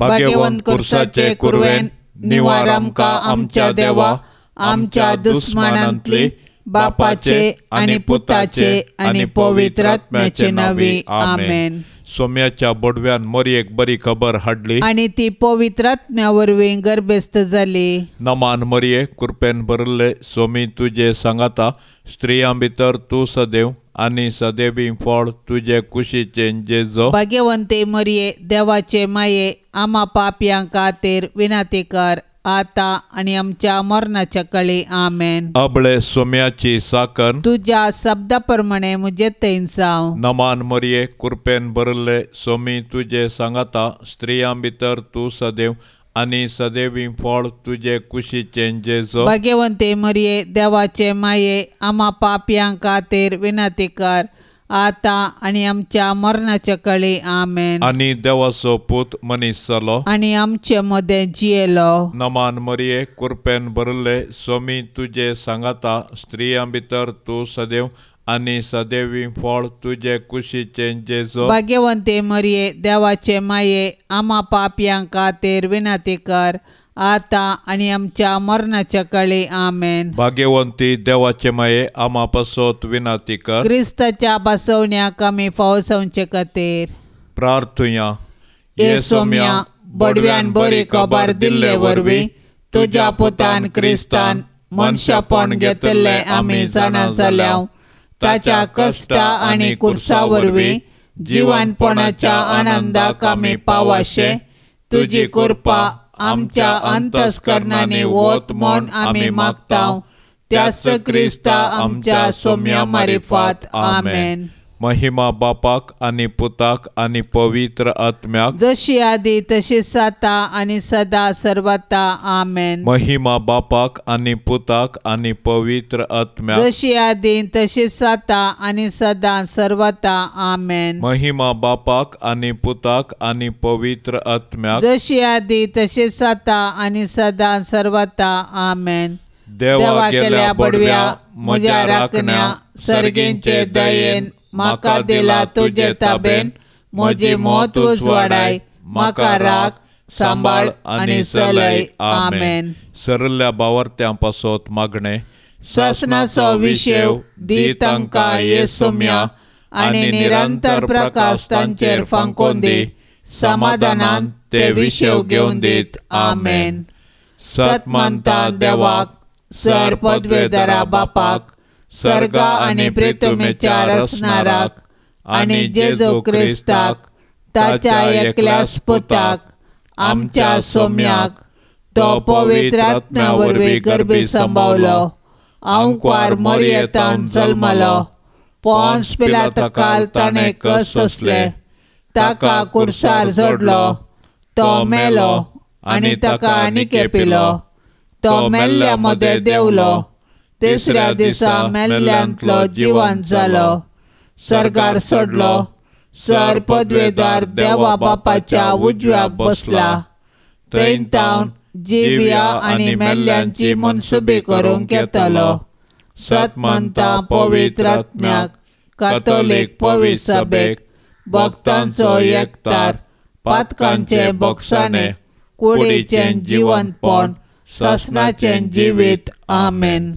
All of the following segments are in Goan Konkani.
भाग्यवंत कुर्साचे कुरवेन निवार आमकां आमच्या देवा आमच्या दुस्मानांतली बापाचे आनी पुताचे आनी पवित्र आत्म्याचे नांवी आमेन. सोम्याच्या बोडव्यान मोरयेक बरी खबर हाडली आनी ती पवित्र आत्म्या वरवीं गर्भस्थ जाली. नमान मरये, कृपेन भरिल्ले, सोमी तुजे सांगाता, स्त्रियां भितर तूं सदैव आनी सदैवी फळ तुजे कुशीचें जेजो. भाग्यवंते मरये, देवाचे माये, आमा पापयां खातीर विनंती कर आता आनी आमच्या मरणाच्या कळी. आमेन. अबळे सोम्याची साकन तुज्या शब्दा प्रमाणे म्हजे थंय जावं. नमान मरये, कृपेन भरिल्ले, सोमी तुजे सांगाता, स्त्रियां भितर तूं सदैव आनी सदैवी फळ तुजे कुशीचें जेजो. भाग्यवंते मरये, देवाचे माये, आमा पापयां खातीर विनंती कर आता आनी आमच्या मरणाच्या कळी. आमेन. आनी देवाचो पूत मनीस जालो आनी आमचे मदें जियेलो. नमान मरये, कृपेन भरिल्ले, सोमी तुजे सांगाता, स्त्रियां भितर तूं सदैव आनी सदैवी फळ तुजे कुशीचें जेजो. भाग्यवंते मरये, देवाचे माये, आमा पापयां खातीर विनंती कर आता आनी आमच्या मरणाच्या कळी. आमेन. भाग्यवंती देवाचे माये, आमा पासत विनंती कर. क्रिस्ताच्या बसवण्याक आमी फावो जावचे खातीर प्रार्थुया. ये सोम्या, बडव्यान बरी खबर दिल्ले वरवीं तुज्या पुतान क्रिस्तान मनशापण घेतिल्लें आमी जाणा जाल्या. ताच्या कश्टा आनी कुर्सा वरवीं जिवनपणाच्या आनंदाक आमी पावाशे तुजी कृपा आमच्या अंतस्करणांनी वत म्हूण आमी मागता. त्याच क्रिस्ता आमच्या सोम्या मारिफात. आमेन. महिमा बापाक आनी पुताक आनी पवित्र आत्म्याक, जशी आदी तशी साता आनी सदा सर्वता. आमेन. महिमा बापाक आनी पुताक आनी पवित्र आत्म्याक, जशी आदी तशी साता आनी सदा सर्वता. आमेन. महिमा बापाक आनी पुताक आनी पवित्र आत्म्याक, जशी आदी तशी साता आनी सदा सर्वता. आमेन. देवा केल्या बडव्या म्हज्या राखण्या सर्गेंचे दयेन म्हाका दिला तुजे ताबेन म्हजी मौत उजवाडाय म्हाका राख सांबाळ आनी चलय. आमेन. सरल्या बावर्त्यां पासत मागणें. सासणाचो विशेव दी तांकां ये सोम्या आनी निरंतर प्रकाश तांचेर फांकोवन दी. समाधानान ते विशेव घेवन दीत. आमेन. सत मानता देवाक, सर पदवेदारा बापाक, सर्गा आनी प्रितुमेच्या रचणाराक आनी जेजू क्रिस्ताक ताच्या एकल्याच पुताक आमच्या सोम्याक, तो पवित्र आत्म्या वरवीं गर्भी सांबावलो, आंकवार मरयेतावन जल्मलो, पोंस पिलातकाल ताणें कस सोंसले, ताका कुर्सार जोडलो, तो मेलो आनी ताका आनी पिलो, तो मेल्ल्या मदें देंवलो, तिसऱ्या दिसा मेल्ल्यांतलो जिवन जालो, सर्गार सोडलो, सर पदवेदार देवा बापाच्या उजव्याक बसला, थंय तावन जिव्या आनी मेल्ल्यांची मनसुबी करूंक येतलो. सत मानता पवित्र आत्म्याक, कातोलीक पवित्र सभेक, भक्तांचो एकतार, पातकांचे बोगसाणे, कुडीचें जिवनपण, सासणाचें जिवीत. आमेन.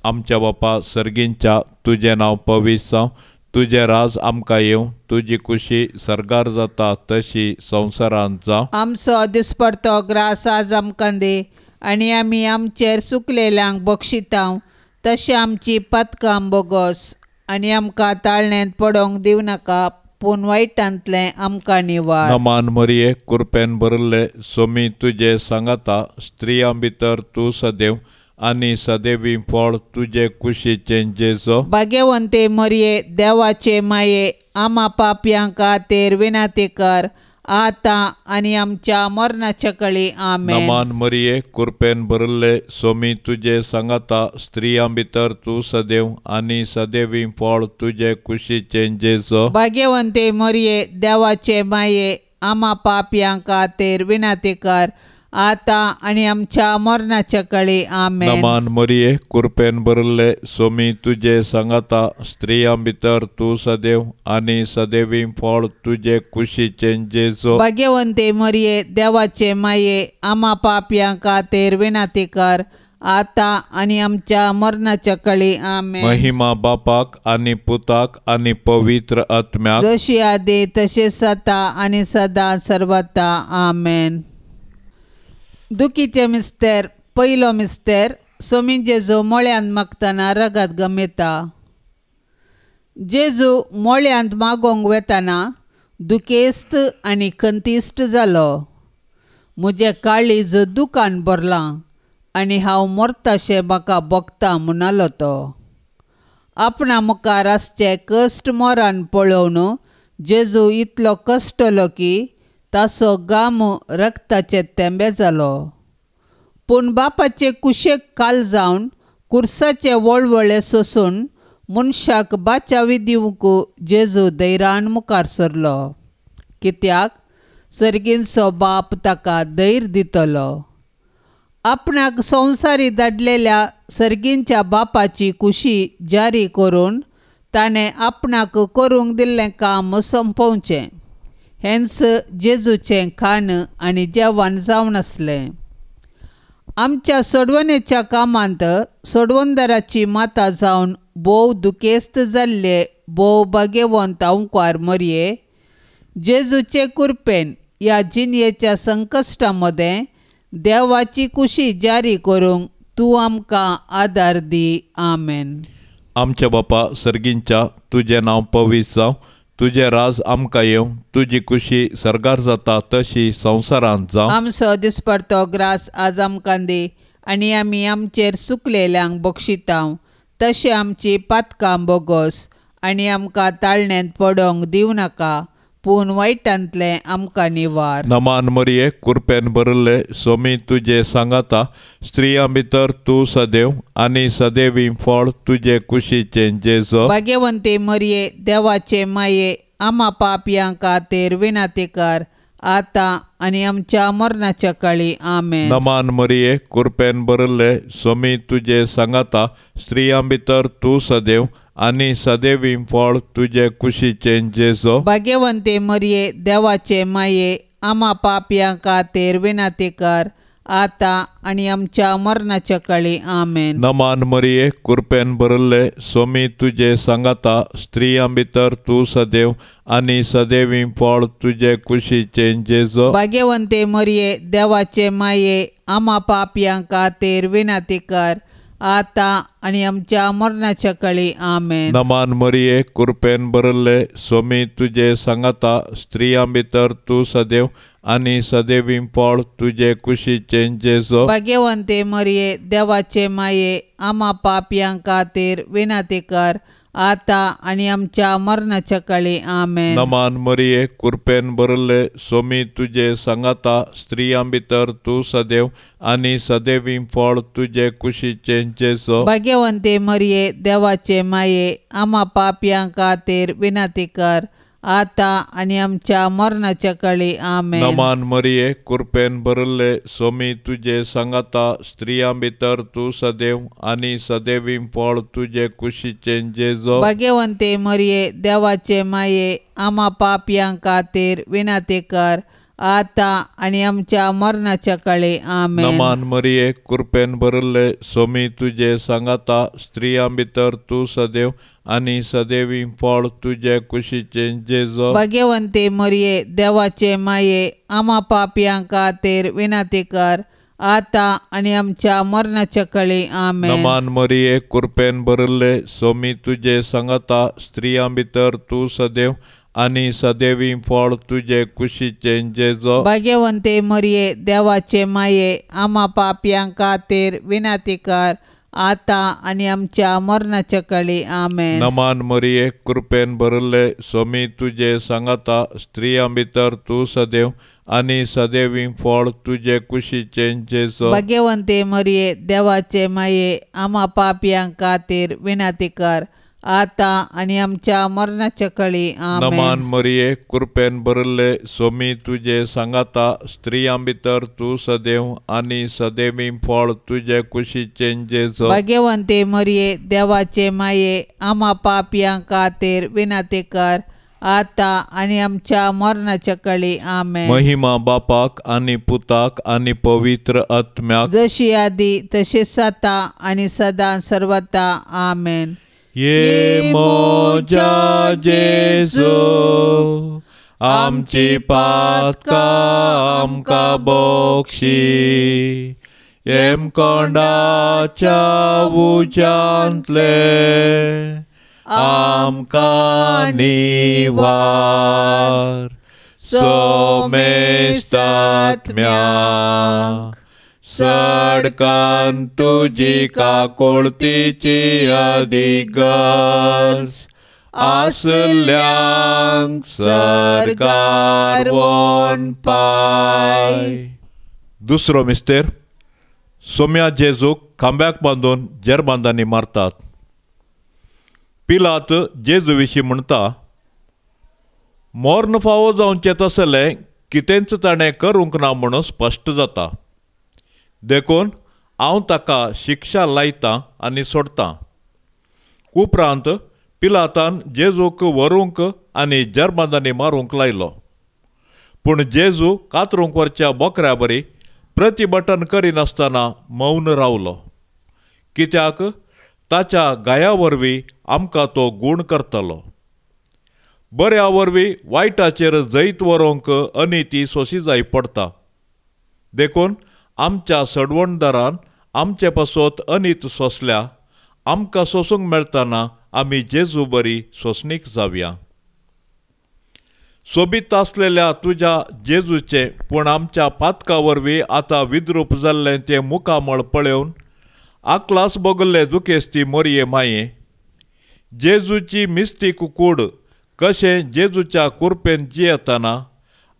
आमच्या बापा सर्गींच्या, तुजें नांव पवित्र जावं, तुजें राज आमकां येवं, तुजी कुशी सर्गार जाता तशी संवसारांत जावं. आमचो दिसपडतो ग्रास आज आमकां दी आनी आमी आमचेर चुकलेल्यांक बक्षितांव तशें आमची पातकां बोगस आनी आमकां ताळण्यांत पडोवंक दिवं नाका, पूण वायटांतलें आमकां निवार. नमान मरये, कृपेन भरिल्ले, सोमी तुजे सांगाता, स्त्रियां भितर तूं सदैव आनी सदैवी फळ तुजे कुशीचें जेजो. भाग्यवंते मरये, देवाचे माये, आमा पापयां खातीर विनंती कर आता आनी आमच्या मरणाच्या कळी. आमेन. नमान मरये, कृपेन भरिल्ले, सोमी तुजे सांगाता, स्त्रियां भितर तूं सदैव आनी सदैवी फळ तुजे कुशीचें जेजो. भाग्यवंते मरये, देवाचे माये, आमा पापयां खातीर विनंती कर आतां आनी आमच्या मरणाच्या काळी. आमेन. नमान मरिये, कृपेन भरिल्ले, सोमी तुजे सांगाता, स्त्रियां भितर तूं सदैव आनी सदैवी फळ तुजे कुशीचें जेजू. भाग्यवंते मरिये, देवाचे माये, आमा पापयां खातीर विनंती कर, आतां आनी आमच्या मरणाच्या काळी. आमेन. महिमा बापाक आनी पुताक आनी पवित्र आत्म्याक, जशी आदी तशें आतां आनी सदां सर्वता. आमेन. दुखीचे मिस्तेर. पयलो मिस्तेर. सोमी जेजू मळ्यांत मागतना रगत गमेता. जेजू मळ्यांत मागोंक वेतना दुखेस्त आनी खंतिश्ट जालो. म्हजें काळीज दुकान भरलां आनी हांव मरताशें म्हाका भोगता म्हणालो तो. आपणा मुखार आसचे कश्ट मरण पळोवन जेजू इतलो कश्टलो की ताचो गाम रक्ताचे तेंबे जालो. पूण बापाचे कुशेक काल जावन कुर्साचे वळवळे सोसून मनशाक बाचावी दिवंक जेजू धैर्यान मुखार सरलो. कित्याक सर्गींचो बाप ताका धैर्य दितलो. आपणाक संवसारी धाडलेल्या सर्गींच्या बापाची कुशी जारी करून ताणें आपणाक करूंक दिल्लें काम सोंपोवचें हेंच जेजूचें खाण आनी जेवण जावन आसलें. आमच्या सोडवणेच्या कामांत सोडवणदाराची माता जावन भोव दुखेस्त जाल्ले भोव भाग्यवंत अंकार मरये, जेजूचे कृपेन ह्या जिणेच्या संकश्टा मदें देवाची कुशी जारी करूंक तूं आमकां आदार दी. आमेन. आमच्या बापा सर्गींच्या, तुजें नांव पवित्र जावं, तुजें राज आमकां येवं, तुजी कुशी सर्गार जाता तशी संवसारांत जावं. आमचो दिसपडतो ग्रास आज आमकां दी आनी आमी आमचेर सुकलेल्यांक बक्षितांव तशें आमची पातकां बोगोस आनी आमकां ताळण्यांत पडोंक दिवं नाका, पूण वायटांतलें आमकां निवार. नमान मरिये, कृपेन भरिल्ले, सोमी तुजे सांगाता, स्त्रियां भितर तूं सदैव आनी सदैवी फळ तुजे कुशीचें जेजू. भाग्यवंती मरिये, देवाचे माये, आमा पापयां खातीर विनंती कर, आतां आनी आमच्या मरणाच्या काळी. आमेन. नमान मरिये, कृपेन भरिल्ले, सोमी तुजे सांगाता, स्त्रियां भितर तूं सदैव आनी सदैवी फळ तुजे कुशीचें जेजू. भाग्यवंती मरिये, देवाचे माये, आमा पापयां खातीर विनंती कर, आतां आनी आमच्या मरणाच्या काळी. आमेन. नमान मरिये, कृपेन भरिल्ले, सोमी तुजे सांगाता, स्त्रियां भितर तूं सदैव आनी सदैवी फळ तुजे कुशीचें जेजू. भाग्यवंती मरिये, देवाचे माये, आमा पापयां खातीर विनंती कर, आतां आनी आमच्या मरणाच्या काळी. आमेन. नमान मरिये, कृपेन भरिल्ले, सोमी तुजे सांगाता, स्त्रियां भितर तूं सदैव आनी सदैवी फळ तुजे कुशीचें जेजू. भाग्यवंती मरिये, देवाचे माये, आमा पापयां खातीर विनंती कर, आतां आनी आमच्या मरणाच्या काळी. आमेन. नमान मरिये, कृपेन भरिल्ले, सोमी तुजे सांगाता, स्त्रियां भितर तूं सदैव आनी सदैवी फळ तुजे कुशीचें जेजू. भाग्यवंती मरिये, देवाचे माये, आमा पापयां खातीर विनंती कर, आतां आनी आमच्या मरणाच्या काळी. आमेन. नमान मरिये, कृपेन भरिल्ले, सोमी तुजे सांगाता, स्त्रियां भितर तूं सदैव आनी सदैवी फळ तुजे कुशीचें जेजू. भाग्यवंती मरिये, देवाचे माये, आमा पापयां खातीर विनंती कर, आतां आनी आमच्या मरणाच्या काळी. आमेन. नमान मरिये, कृपेन भरिल्ले, सोमी तुजे सांगाता, स्त्रियां भितर तूं सदैव आनी सदैवी फळ तुजे कुशीचें जेजू. भाग्यवंती मरिये, देवाचे माये, आमा पापयां खातीर विनंती कर, आतां आनी आमच्या मरणाच्या काळी. आमेन. नमान मरिये, कृपेन भरिल्ले, सोमी तुजे सांगाता, स्त्रियां भितर तूं सदैव आनी सदैवी फळ तुजे कुशीचें जेजू. भाग्यवंती मरिये, देवाचे माये, आमा पापयां खातीर विनंती कर, आतां आनी आमच्या मरणाच्या काळी. आमेन. नमान मरिये, कृपेन भरिल्ले, सोमी तुजे सांगाता, स्त्रियां भितर तूं सदैव आनी सदैवी फळ तुजे कुशीचें जेजू. भाग्यवंती मरिये, देवाचे माये, आमा पापयां खातीर विनंती कर, आतां आनी आमच्या मरणाच्या कळी. आमेन. नमान मरिये, कृपेन भरिल्ले, सोमी तुजे सांगाता, स्त्रियां भितर तूं सदैव आनी सदैवी फळ तुजे कुशीचें जेजू. भाग्यवंते मरिये, देवाचे माये, आमा पापयां खातीर विनंती कर, आतां आनी आमच्या मरणाच्या कळी. आमेन. महिमा बापाक आनी पुताक आनी पवित्र आत्म्याक, जशी आदी तशीच आतां आनी सदां सर्वता. आमेन. ये म्हज्या जेजू, आमची पातकां आमकां बक्षी, येमकोंडाच्या उज्यांतले आमकां निवार, सोमेस्तात्म्याक सडकान तुजी काकोळतीची अधिगर्ज आसल्यांक सरकार वोन पाय. दुसरो मिस्तेर, सोम्या जेजूक खांब्याक बांदून जेरबांदांनी मारतात. पिलात जेजू विशीं म्हणटा, मर्ण फावो जावचें तसलें कितेंच ताणें करूंक ना म्हणून स्पश्ट जाता, देखून हांव ताका शिक्षा लायतां आनी सोडटां. उपरांत पिलातान जेजूक व्हरूंक आनी जर्मनांनी मारूंक लायलो. पूण जेजू कातरूंक व्हरच्या बोकऱ्या बरी प्रतिबटन करिनासतना मौन रावलो, कित्याक ताच्या गाया वरवीं आमकां तो गूण करतलो. बऱ्या वरवीं वायटाचेर जैत व्हरूंक अनिती सोशी जाय पडटा, देखून आमच्या सडवणदारान आमचे पासत अनीत सोंसल्या. आमकां सोंसूंक मेळटना आमी जेजू बरी सोंसणीक जावया. सोबीत आसलेल्या तुज्या जेजूचें पूण आमच्या पातका वरवीं आतां विद्रूप जाल्लें तें मुखामळ पळोवन आकलास भोगल्ले दुखेस्ती मोरये माये, जेजूची मिस्तीक कूड कशें जेजूच्या कुरपेन जियेतना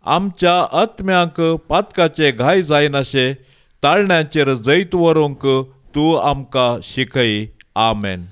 आमच्या आत्म्यांक पातकाचे घाय जायनाशे ताळण्याचेर जैत व्हरूंक तूं आमकां शिकय. आमेन.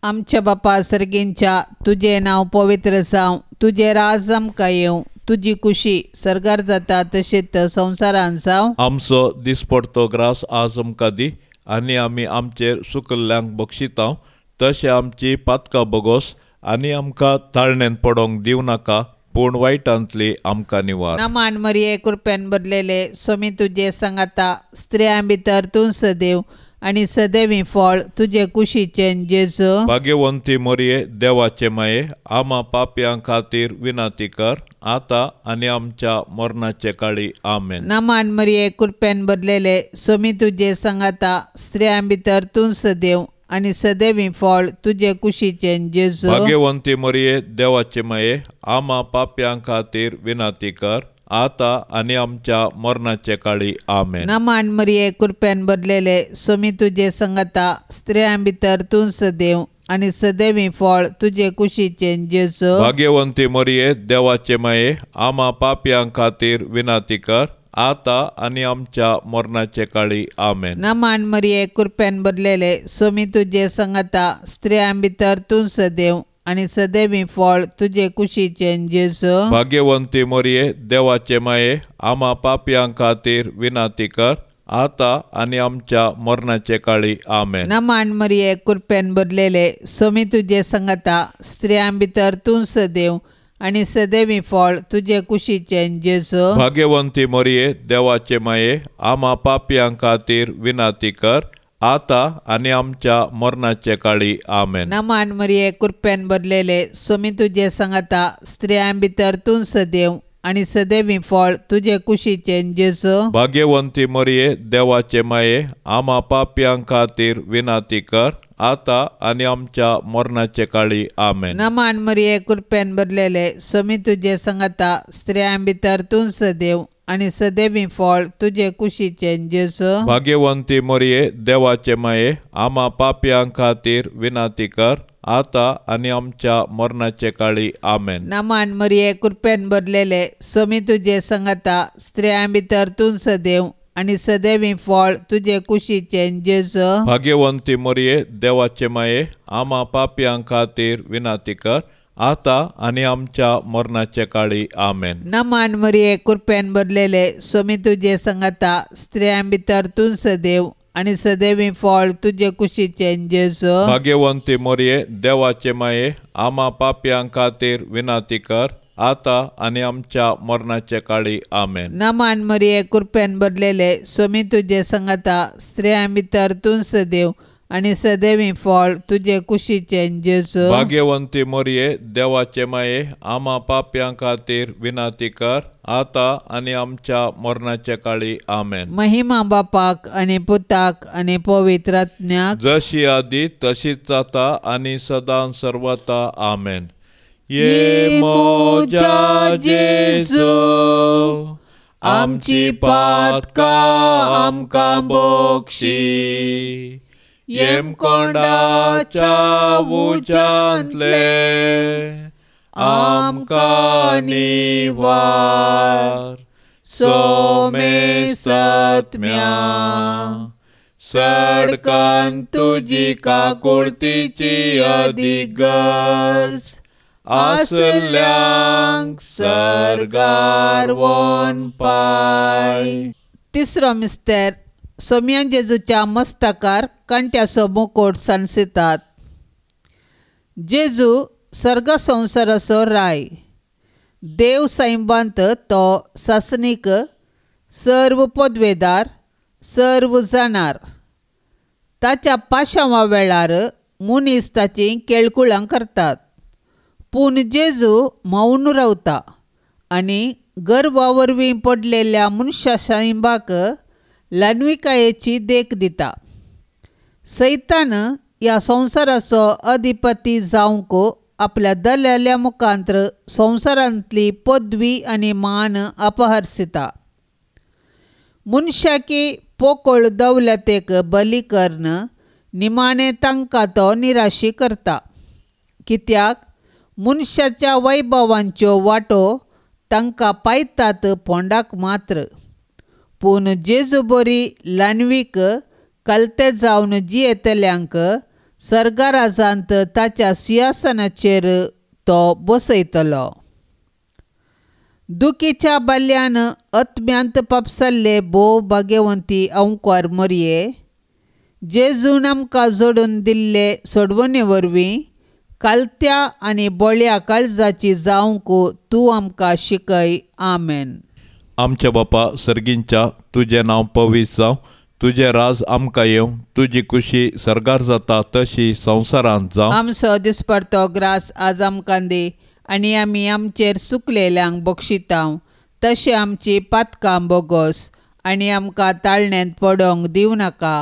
आमच्या बापा सर्गींच्या, तुजें नांव पवित्र जावं, तुजें राज आमकां येवं, तुजी कुशी सर्गार जाता तशीच संवसारान जावं. आमचो दिसपडतो ग्रास आज आमकां दी, आनी आमी आमचेर सुकल्ल्यांक बक्षितांव तशें आमची पातकां बगोस, आनी आमकां ताळणेन पडोंक दिवं नाका, पूण वायटांतली आमकां निवार. नमान मरिये, कृपेन भरलेले, सोमी तुजे सांगाता, स्त्रियां भितर तूं सदैव आनी सदैवी फळ तुजे कुशीचें जेजू. भाग्यवंती मरिये, देवाचे माये, आमा पापयां खातीर विनंती कर, आतां आनी आमच्या मरणाचे काळी. आमेन. नमान मरिये, कृपेन भरलेले, सोमी तुजे सांगाता, स्त्रियां भितर तूं सदैव आनी सदैवी फळ तुजे कुशीचें जेजू. भाग्यवंती मरिये, देवाचे माये, आमा पापयां खातीर विनंती कर, आतां आनी आमच्या मरणाचे काळी. आमेन. नमान मरिये, कृपेन भरलेले, सोमी तुजे सांगाता, स्त्रियां भितर तूं सदैव आनी सदैवी फळ तुजे कुशीचें जेजू. भाग्यवंती मरिये, देवाचे माये, आमा पापयां खातीर विनंती कर, आतां आनी आमच्या मरणाचे काळी. आमेन. नमान मरिये, कृपेन भरलेले, सोमी तुजे सांगाता, स्त्रियां भितर तूं सदैव आनी सदैवी फळ तुजे कुशीचें जेजू. भाग्यवंती मरिये, देवाचे माये, आमा पापयां खातीर विनंती कर, आतां आनी आमच्या मरणाचे काळी. आमेन. नमान मरिये, कृपेन भरलेले, सोमी तुजे सांगाता, स्त्रियां भितर तूं सदैव आनी सदैवी फळ तुजे कुशीचें जेजू. भाग्यवंती मरिये, देवाचे माये, आमा पापयां खातीर विनंती कर, आतां आनी आमच्या मरणाचे काळी. आमेन. नमान मरिये, कृपेन भरलेले, सोमी तुजे सांगाता, स्त्रियां भितर तूं सदैव आनी सदैवी फळ तुजे कुशीचें जेजू. भाग्यवंती मरिये, देवाचे माये, आमा पापयां खातीर विनंती कर, आतां आनी आमच्या मरणाचे काळी. आमेन. नमान मरिये, कृपेन भरलेले, सोमी तुजे सांगाता, स्त्रियां भितर तूं सदैव आनी सदैवी फळ तुजे कुशीचें जेजू. भाग्यवंती मरिये, देवाचे माये, आमा पापयां खातीर विनंती कर, आतां आनी आमच्या मरणाचे काळी. आमेन. नमान मरिये, कृपेन भरलेले, सोमी तुजे सांगाता, स्त्रियां भितर तूं सदैव आनी सदैवी फळ तुजे कुशीचें जेजू. भाग्यवंती मरिये देवाचे माये, आमा पापयां खातीर विनंती कर आतां आनी आमच्या मरणाचे काळी. आमेन. नमान मरिये, कृपेन भरलेले, स्वामी तुजे संगता, स्त्रियां भितर तूं सदैव आनी सदैवी फळ तुजे कुशीचें जेजू. भाग्यवंती मरिये देवाचे माये, आमा पापयां खातीर विनंती कर आतां आनी आमच्या मरणाचे काळी. आमेन. नमान मरिये, कृपेन भरलेले, स्वामी तुजे संगता, स्त्रियां भितर तूं सदैव आनी सदैवी फळ तुजे कुशीचें जेजू. भाग्यवंती मरिये देवाचे माये, आमा पापयां खातीर विनंती कर आतां आनी आमच्या मरणाचे काळी. आमेन. महिमा बापाक आनी पुताक आनी पवित्र आत्म्याक, जशी आदी तशीच जाता आनी सदां सर्वता. आमेन. ये मोजा जेजू, आमची पातकां आमकां बक्षी, येमकोंडाच्या उज्यांतले आमकां निवार, सोमे सत्म्या सडकान तुजी काकुळतीची अदीक गरज आसल्यांक सर्गार वन पाय. तिसरो मिस्तेर, सोम्यान जेजूच्या मस्तकार कांट्याचो मुकोट सांसितात. जेजू सर्ग संवसाराचो राय, देव सायबांत तो सासणीक, सर्व पदवेदार, सर्व जाणार. ताच्या पाशांवा वेळार मनीस ताचीं केळकुळां करतात, पूण जेजू मौन रावता आनी गर्वा वरवीं पडलेल्या मनशा सायबाक ल्हानविकायेची देख दिता. सैतान ह्या संवसाराचो अधिपती जावंक आपल्या दलाल्या मुखांत्र संवसारांतली पदवी आनी मान अपहरसिता. मनशाकी पोकळ दौलतेक बली करून निमाणें तांकां तो निराशी करता, कित्याक मनशाच्या वैभवांच्यो वाटो तांकां पायतात पोंडाक मात्र. पूण जेजू बरी ल्हानवीक कलते जावन जियेतल्यांक सर्गराजांत ताच्या सिंहासनाचेर तो बसयतलो. दुखीच्या बाल्यान आत्म्यांत पापसल्ले भोव भाग्यवंती अंकार मरये, जेजून आमकां जोडून दिल्ले सोडवणे वरवीं कालत्या आनी बळ्या काळजाची जावंक तूं आमकां शिकय. आमेन. आमच्या बापा सर्गींच्या, तुजें नांव पवित्र जावं, तुजें राज आमकां येवं, तुजी कुशी सर्गार जाता तशी संवसारांत जावं. आमचो दिसपडतो ग्रास आज आमकां दी आनी आमी आमचेर सुकलेल्यांक बक्षितांव, तशें आमची पातकां बोगोस आनी आमकां ताळण्यांत पडोंक दिवं नाका,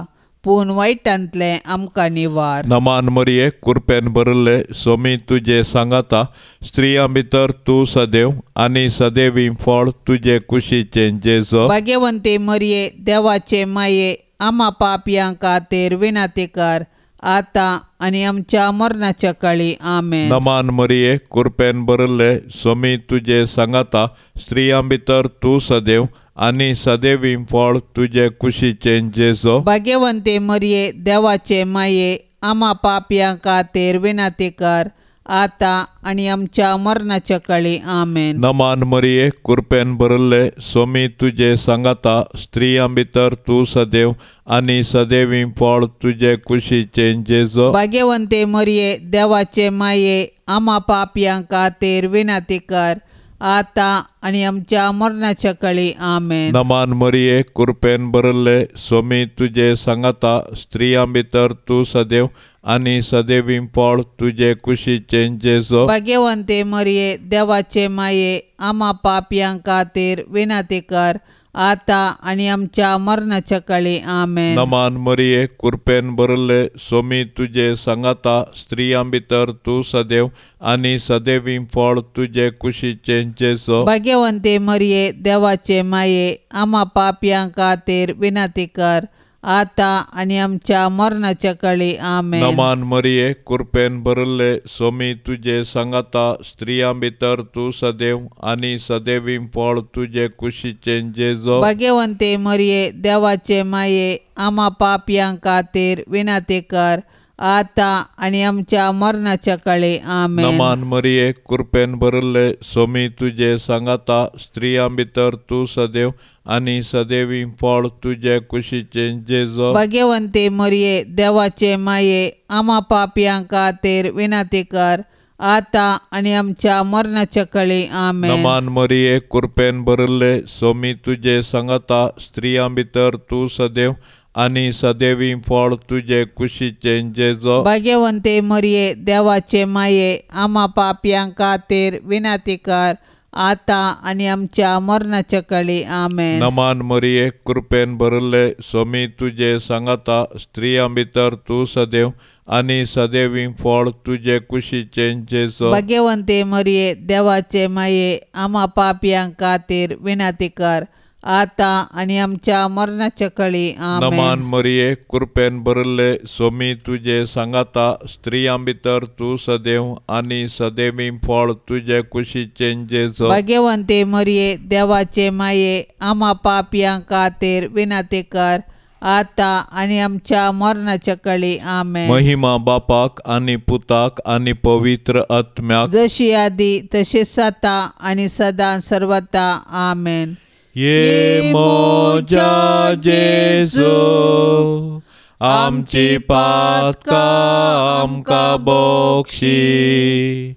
पूण वायटांतलें आमकां निवार. नमान मरिये, कुरपेन भरिल्ले, सोमी तुजे सांगाता, स्त्रियां भितर तूं सदैव आनी सदैवी फळ तुजे कुशीचें जेजू. भाग्यवंती मरिये देवाचे माये, आमा पापयां खातीर विनंती कर आतां आनी आमच्या मरणाच्या काळी. आमेन. नमान मरिये, कुरपेन भरिल्ले, सोमी तुजे सांगाता, स्त्रियां भितर तूं सदैव आनी सदैवी फळ तुजे कुशीचें जेजू. भाग्यवंती मरिये देवाचे माये, आमा पापयां खातीर विनंती कर आतां आनी आमच्या मरणाच्या काळी. आमेन. नमान मरिये, कुरपेन भरिल्ले, सोमी तुजे सांगाता, स्त्रियां भितर तूं सदैव आनी सदैवी फळ तुजे कुशीचें जेजू. भाग्यवंती मरिये देवाचे माये, आमा पापयां खातीर विनंती कर आतां आनी आमच्या मरणाच्या काळी. आमेन. नमान मरिये, कुरपेन भरिल्ले, सोमी तुजे सांगाता, स्त्रियां भितर तूं सदैव आनी सदैवी फळ तुजे कुशीचें जेजू. भाग्यवंती मरिये देवाचे माये, आमा पापयां खातीर विनंती कर आतां आनी आमच्या मरणाच्या काळी. आमेन. नमान मरिये, कुरपेन भरिल्ले, सोमी तुजे सांगाता, स्त्रियां भितर तूं सदैव आनी सदैवी फळ तुजे कुशीचें जेजू. भाग्यवंती मरिये देवाचे माये, आमा पापयां खातीर विनंती कर आतां आनी आमच्या मरणाच्या काळी. आमेन. नमान मरिये, कृपेन भरिल्ले, सोमी तुजे सांगाता, स्त्रियां भितर तूं सदैव आनी सदैवी फळ तुजे कुशीचें जेजो. भाग्यवंते मरिये, देवाचे माये, आमा पापयां खातीर विनंती कर, आतां आनी आमच्या मरणाच्या काळी. आमेन. नमान मरिये, कृपेन भरिल्ले, सोमी तुजे सांगाता, स्त्रियां भितर तूं सदैव आनी सदैवी फळ तुजे कुशीचें जेजो. भाग्यवंते मरिये, देवाचे माये, आमा पापयां खातीर विनंती कर, आतां आनी आमच्या मरणाच्या काळी. आमेन. नमान मरिये, कृपेन भरिल्ले, सोमी तुजे सांगाता, स्त्रियां भितर तूं सदैव आनी सदैवी फळ तुजे कुशीचें जेजो. भाग्यवंते मरिये, देवाचे माये, आमा पापयां खातीर विनंती कर, आतां आनी आमच्या मरणाच्या काळी. आमेन. नमान मरिये, कृपेन भरिल्ले, सोमी तुजे सांगाता, स्त्रियां भितर तूं सदैव आनी सदैवी फळ तुजे कुशीचें जेजो. भाग्यवंते मरिये, देवाचे माये, आमा पापयां खातीर विनंती कर, आतां आनी आमच्या मरणाच्या काळी. आमेन. नमान मरिये, कृपेन भरिल्ले, सोमी तुजे सांगाता, स्त्रियां भितर तूं सदैव आनी सदैवी फळ तुजे कुशीचें जेजो. भाग्यवंते मरिये, देवाचे माये, आमा पापयां खातीर विनंती कर, आतां आनी आमच्या मरणाच्या काळी. आमेन. महिमा बापाक आनी पुताक आनी पवित्र आत्म्याक, जशी आदी तशीच आतां आनी सदां सर्वता. आमेन. ये म्हज्या जेजू, आमची पातकां आमकां बक्षी,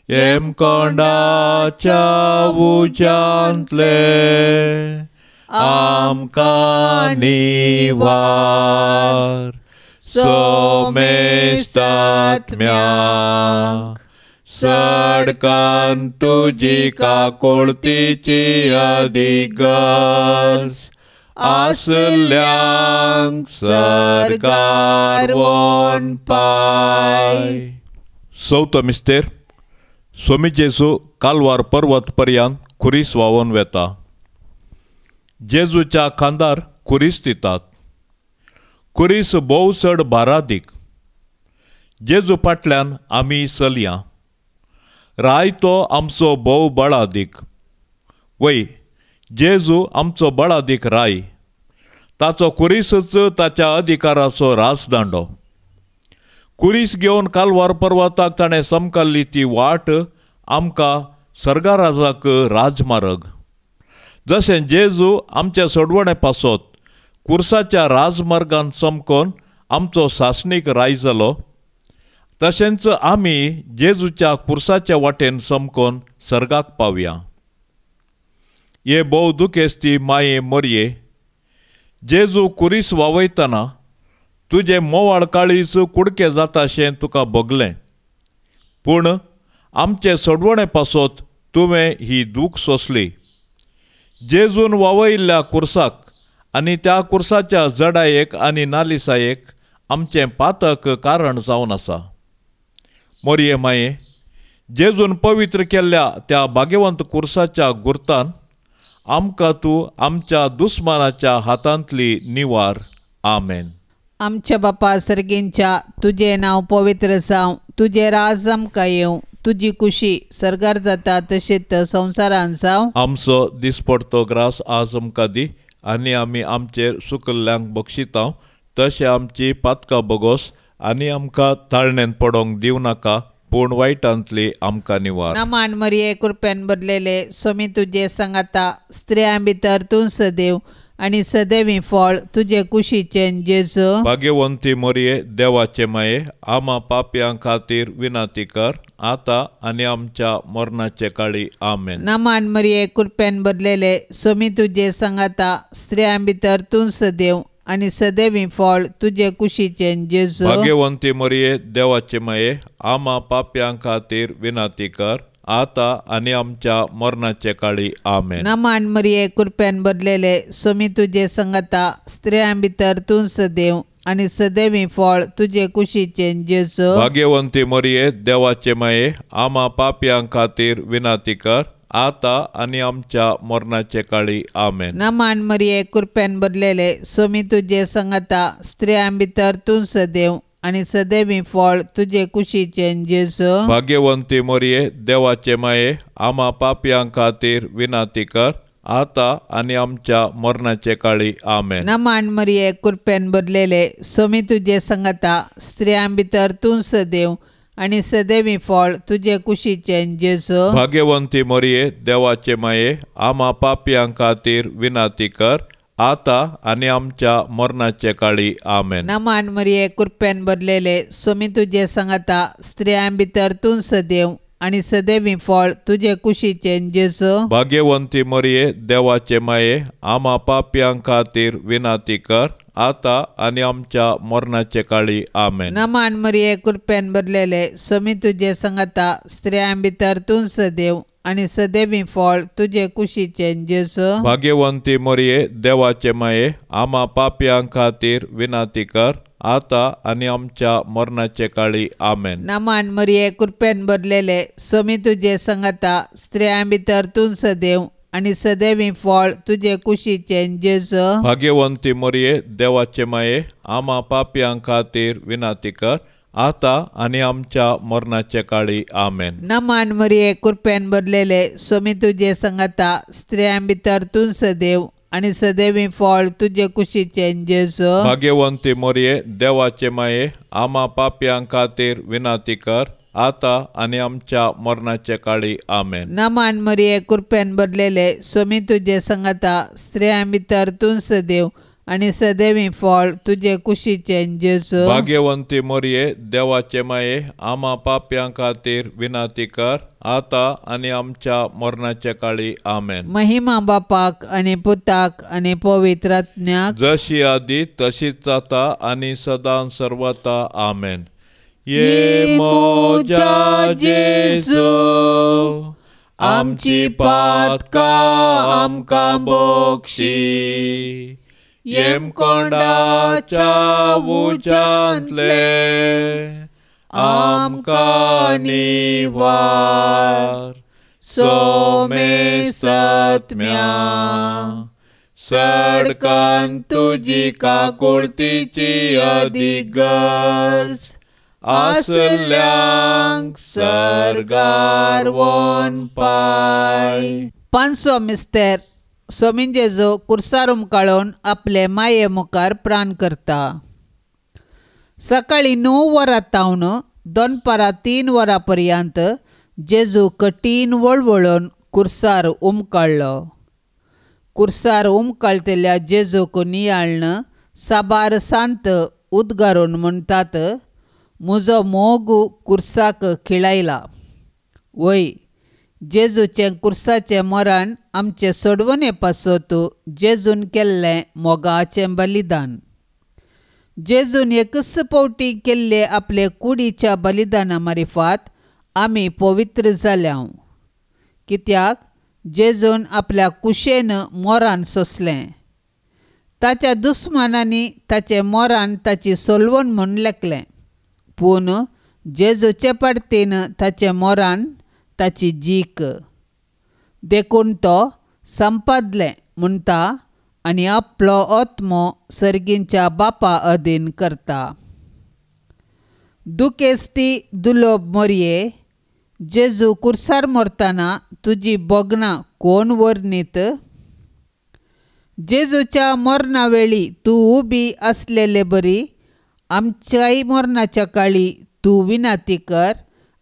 येमकोंडाच्या उज्यांतले आमकां निवार, सोमेस्तात्म्याक सडकान तुजी काकुळतीची अधिगर्ज आसल्यांक सरकार वोन पाय. चवथो मिस्तेर. सोमी जेजू कालवार पर्वत पर्यंत खुरीस व्हांवोन वेता. जेजूच्या खांदार खुरीस दितात. खुरीस भोव चड भारादीक. जेजू फाटल्यान आमी चलया. राय तो आमचो भोव बळादीक. वय, जेजू आमचो बळादीक राय. ताचो खुरीसच ताच्या अधिकाराचो राजदांडो. खुरीस घेवन कालवार पर्वताक ताणें समकाल्ली ती वाट आमकां सर्गाराजाक राजमार्ग. जशें जेजू आमच्या सोडवणे पासत कुर्साच्या राजमार्गान चमकोन आमचो सासणीक राय जालो, तशेंच आमी जेजूच्या कुर्साच्या वाटेन चमकोन सर्गाक पावया. हे भोव दुखेस्ती माये मोरये, जेजू कुरीस वावयतना तुजें मोवाळ काळीज कुडके जाताशें तुका भोगलें, पूण आमचे सोडवणे पासत तुवें ही दूख सोंसली. जेजून वावयिल्ल्या कुर्साक आनी त्या कुर्साच्या जडायेक आनी नालिसायेक आमचें पातक कारण जावन आसा. मोरये माये, जेजून पवित्र केल्ल्या त्या भाग्यवंत कुर्साच्या गुर्तान आमकां तूं आमच्या दुस्मानाच्या हातांतली निवार. आमेन. आमच्या बापा सर्गींच्या, तुजें नांव पवित्र जावं, तुजें राज आमकां येवं, तुजी कुशी सर्गार जाता तशीच संवसारान जावं. आमचो दिसपडतो ग्रास आज आमकां दी, आनी आमी आमचेर सुकल्ल्यांक बक्षितांव तशें आमची पातकां बोगोस, आनी आमकां ताळणेन पडोंक दिवं नाका, पूण वायटांतली आमकां निवार. नमान मरिये, कृपेन भरलेले, सोमी तुजे सांगाता, स्त्रियां भितर तूं सदैव आनी सदैवी फळ तुजे कुशीचें जेजू. भाग्यवंती मरिये, देवाचे माये, आमा पापयां खातीर विनंती कर, आतां आनी आमच्या मरणाचे काळी. आमेन. नमान मरिये, कृपेन भरलेले, सोमी तुजे सांगाता, स्त्रियां भितर तूं सदैव आनी सदैवी फळ तुजे कुशीचें जेजू. भाग्यवंती मरिये, देवाचे माये, आमा पापयां खातीर विनंती कर, आतां आनी आमच्या मरणाचे काळी. आमेन. नमान मरिये, कृपेन भरलेले, सोमी तुजे संगता, स्त्रियां भितर तूं सदैव आनी सदैवी फळ तुजे कुशीचें जेजू. भाग्यवंती मरिये, देवाचे माये, आमा पापयां खातीर विनंती कर, आता आनी आमच्या मरणाचे काळी. आमेन. नमान मरिये, कृपेन भरलेले, स्वामी तुजे संगता, स्त्रियां भितर तूं सदैव आनी सदैवी फळ तुजे कुशीचें जेजू. भाग्यवंती मरिये, देवाचे माये, आमा पापयां खातीर विनंती कर, आता आनी आमच्या मरणाचे काळी. आमेन. नमान मरिये, कृपेन भरलेले, स्वामी तुजे संगता, स्त्रियां भितर तूं सदैव आनी सदैवी फळ तुजे कुशीचें जेजू. भाग्यवंती मरिये, देवाचे माये, आमा पापयां खातीर विनंती कर, आता आनी आमच्या मरणाचे काळी. आमेन. नमान मरिये, कृपेन भरलेले, स्वामी तुजे संगता, स्त्रियां भितर तूं सदैव आनी सदैवी फळ तुजे कुशीचें जेजू. भाग्यवंती मरिये, देवाचे माये, आमा पापयां खातीर विनंती कर, आता आनी आमच्या मरणाचे काळी. आमेन. नमान मरिये, कृपेन भरलेले, स्वामी तुजे संगता, स्त्रियां भितर तूं सदैव आनी सदैवी फळ तुजे कुशीचें जेजू. भाग्यवंती मरिये, देवाचे माये, आमा पापयां खातीर विनंती कर, आता आनी आमच्या मरणाचे काळी. आमेन. नमान मरिये, कृपेन भरलेले, स्वामी तुजे संगता, स्त्रियां भितर तूं सदैव आनी सदैवी फळ तुजे कुशीचें जेजू. भाग्यवंती मरिये, देवाचे माये, आमा पापयां खातीर विनंती कर, आता आनी आमच्या मरणाचे काळी. आमेन. नमान मरिये, कृपेन भरलेले, स्वामी तुजे संगता, स्त्रियां भितर तूं सदैव आनी सदैवी फळ तुजे कुशीचें जेजू. भाग्यवंती मरिये, देवाचे माये, आमा पापयां खातीर विनंती कर, आता आनी आमच्या मरणाचे काळी. आमेन. नमान मरिये, कृपेन भरलेले, स्वामी तुजे संगता, स्त्रियां भितर तूं सदैव आनी सदैवी फळ तुजे कुशीचें जेजू. भाग्यवंती मरिये, देवाचे माये, आमा पापयां खातीर विनंती कर, आता आनी आमच्या मरणाचे काळी. आमेन. महिमा बापाक आनी पुताक आनी पवित्र आत्म्याक, जशी आदी तशीच आता आनी सदां सर्वता. आमेन. ये म्हज्या जेजू, आमची पातकां आमकां बक्षी, येमकोंडाच्या उज्यांतले आमकां निवार, सोमे सत्म्या सडकान तुजी काकुळतीची अदीक गरज आसल्यांक सर्गार वन पाय. पांचवो मिस्तेर. स्वामी जेजू कुर्सार उमकाळून आपले माये मुखार प्राण करता. सकाळीं 9 वरां तावन दनपारां 3 वरां पर्यंत जेजू कठीण वळवळून कुर्सार उमकाळ्ळो. कुर्सार उमकाळटल्या जेजूक नियाळ्न साबार सांत उद्गारून म्हणटात, म्हजो मोग कुर्साक खिळायला. वय, जेजूचें कुर्साचें मरण आमचे सोडवणे पासत जेजून केल्लें मोगाचें बलिदान. जेजून एकच फावटी केल्ले आपले कुडीच्या बलिदाना मारिफात आमी पवित्र जाल्या. कित्याक जेजून आपल्या कुशेन मोरान सोंसलें. ताच्या दुस्मानांनी ताचें मोरान ताची सोलवण म्हूण लेखलें, पूण जेजूचे पडतीन ताचें मोरान ताची जीक. देखून तो संपादलें म्हणटा आनी आपलो आत्मो सर्गींच्या बापा अधीन करता. दुखेस्ती दुलोब मोरये, जेजू कुर्सार मरतना तुजी भोगणां कोण वर्णीत? जेजूच्या मरणा वेळी तूं उबी आसलेले बरी आमच्याय मरणाच्या काळी तूं विनंती कर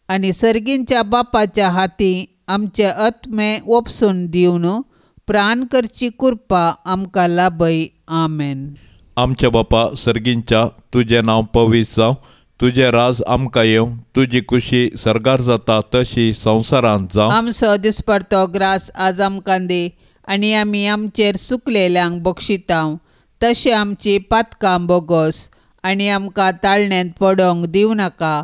आनी सर्गींच्या बापाच्या हाती आमचे आत्मे ओपसून दिवन प्राण करची कृपा आमकां लाभय. आमेन. आमच्या बापा सर्गींच्या, तुजें नांव पवित्र जावं, तुजें राज आमकां येवं, तुजी कुशी सर्गार जाता तशी संवसारांत जावं. आमचो दिसपडतो ग्रास आज आमकां दी आनी आमी आमचेर सुकलेल्यांक बक्षितांव तशें आमची पातकां बोगोस आनी आमकां ताळण्यांत पडोंक दिवं नाका,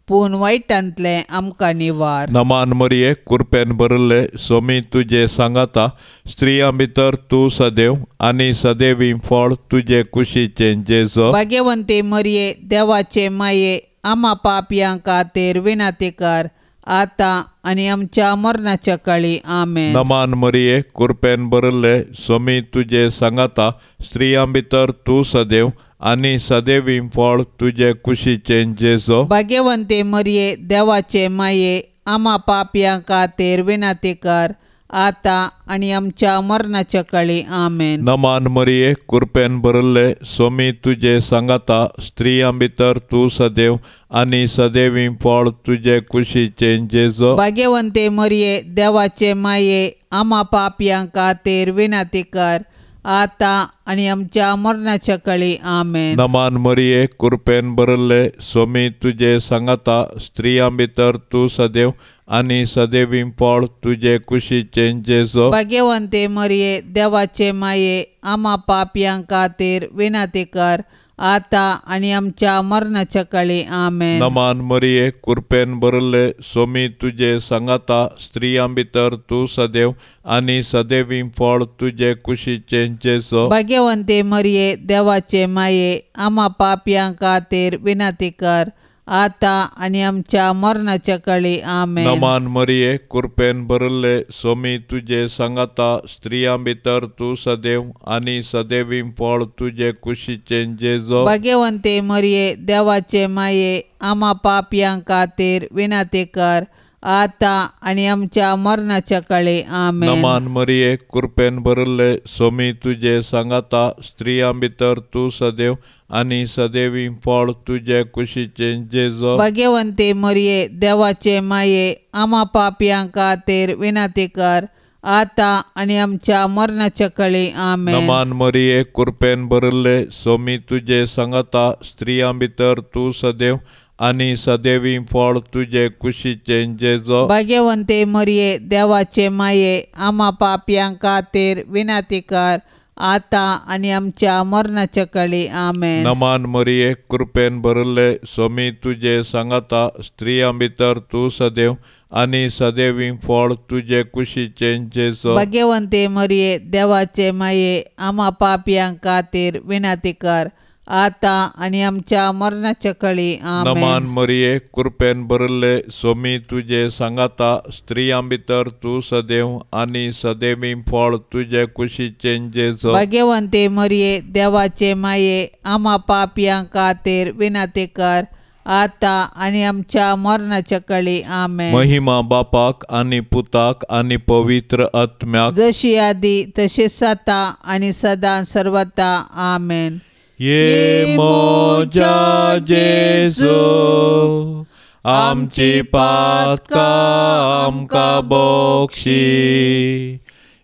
पूण वायटांतलें आमकां निवार. नमान मरिये, कुरपेन भरिल्ले, स्वामी तुजे सांगाता, स्त्रियां भितर तूं सदैव आनी सदैवी फळ तुजे कुशीचें जेजू. भाग्यवंती मरिये, देवाचे माये, आमा पापयां खातीर विनंती कर आतां आनी आमच्या मरणाच्या काळी. आमेन. नमान मरिये, कृपेन भरिल्ले, स्वामी तुजे सांगाता, स्त्रियां भितर तूं सदैव आनी सदैवी फळ तुजे कुशीचें जेजो. भाग्यवंते मरिये, देवाचे माये, आमा पापयां खातीर विनंती कर, आतां आनी आमच्या मरणाच्या काळी. आमेन. नमान मरिये, कृपेन भरिल्ले, स्वामी तुजे सांगाता, स्त्रियां भितर तूं सदैव आनी सदैवी फळ तुजे कुशीचें जेजो. भाग्यवंते मरिये, देवाचे माये, आमा पापयां खातीर विनंती कर, आतां आनी आमच्या मरणाच्या काळी. आमेन. नमान मरिये, कृपेन भरिल्ले, स्वामी तुजे सांगाता, स्त्रियां भितर तूं सदैव आनी सदैवी फळ तुजे कुशीचें जेजो. भाग्यवंते मरिये, देवाचे माये, आमा पापयां खातीर विनंती कर, आतां आनी आमच्या मरणाच्या काळी. आमेन. नमान मरिये, कृपेन भरिल्ले, स्वामी तुजे सांगाता, स्त्रियां भितर तूं सदैव आनी सदैवी फळ तुजे कुशीचें जेजो. भाग्यवंते मरिये, देवाचे माये, आमा पापयां खातीर विनंती कर, आतां आनी आमच्या मरणाच्या काळी. आमेन. नमान मरिये, कृपेन भरिल्ले, स्वामी तुजे सांगाता, स्त्रियां भितर तूं सदैव आनी सदैवी फळ तुजे कुशीचें जेजो. भाग्यवंते मरिये, देवाचे माये, आमा पापयां खातीर विनंती कर, आतां आनी आमच्या मरणाच्या काळी. आमेन. नमान मरिये, कृपेन भरिल्ले, स्वामी तुजे सांगाता, स्त्रियां भितर तूं सदैव आनी सदैवी फळ तुजे कुशीचें जेजो. भाग्यवंते मरिये, देवाचे माये, आमा पापयां खातीर विनंती कर, आतां आनी आमच्या मरणाच्या काळी. आमेन. नमान मरिये, कृपेन भरिल्ले, स्वामी तुजे सांगाता, स्त्रियां भितर तूं सदैव आनी सदैवी फळ तुजे कुशीचें जेजो. भाग्यवंते मरिये, देवाचे माये, आमा पापयां खातीर विनंती कर, आतां आनी आमच्या मरणाच्या काळी. आमेन. नमान मरिये, कृपेन भरिल्ले, स्वामी तुजे सांगाता, स्त्रियां भितर तूं सदैव आनी सदैवी फळ तुजे कुशीचें जेजो. भाग्यवंते मरिये, देवाचे माये, आमा पापयां खातीर विनंती कर, आतां आनी आमच्या मरणाच्या काळी. आमेन. नमान मरिये, कृपेन भरिल्ले, स्वामी तुजे सांगाता, स्त्रियां भितर तूं सदैव आनी सदैवी फळ तुजे कुशीचें जेजो. भाग्यवंते मरिये, देवाचे माये, आमा पापयां खातीर विनंती कर, आतां आनी आमच्या मरणाच्या काळी. आमेन. महिमा बापाक आनी पुताक आनी पवित्र आत्म्याक, जशी आदी तशीच आतां आनी सदां सर्वता. आमेन. ये मोजा जेजू, आमची पातकां आमकां बक्षी,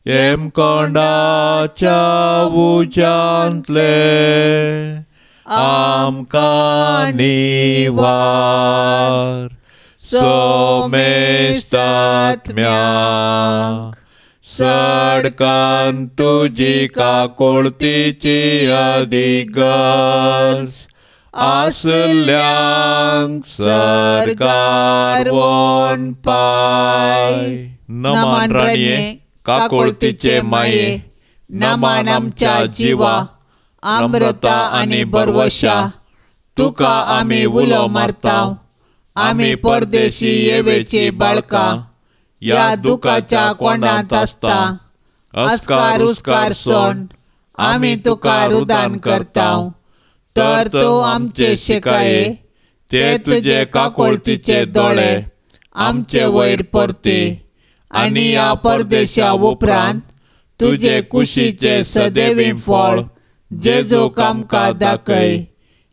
येमकोंडाच्या उज्यांतले आमकां निवार, सोमेस्तात्म्याक सडकान तुजी काकुळतीची अदिगर्ज आसल्यांक सरकार वोन पाय. नमान राणये, काकुळतीचे माये, नमान आमच्या जिवा, अमृता आनी बरवशा, तुका आमी उलो मारता, आमी परदेशी येवेची बाळकां, ह्या दुखाच्या कोंडांत आसता, अस्कार उस्कार सोण आमी तुका रुदान करता, तर तूं आमचे शिकाये, ते तुजे काकुळतीचे दोळे आमचे वयर परते, आनी ह्या परदेशा उपरांत तुजे कुशीचे सदैवी फळ जेजूक आमकां दाखय.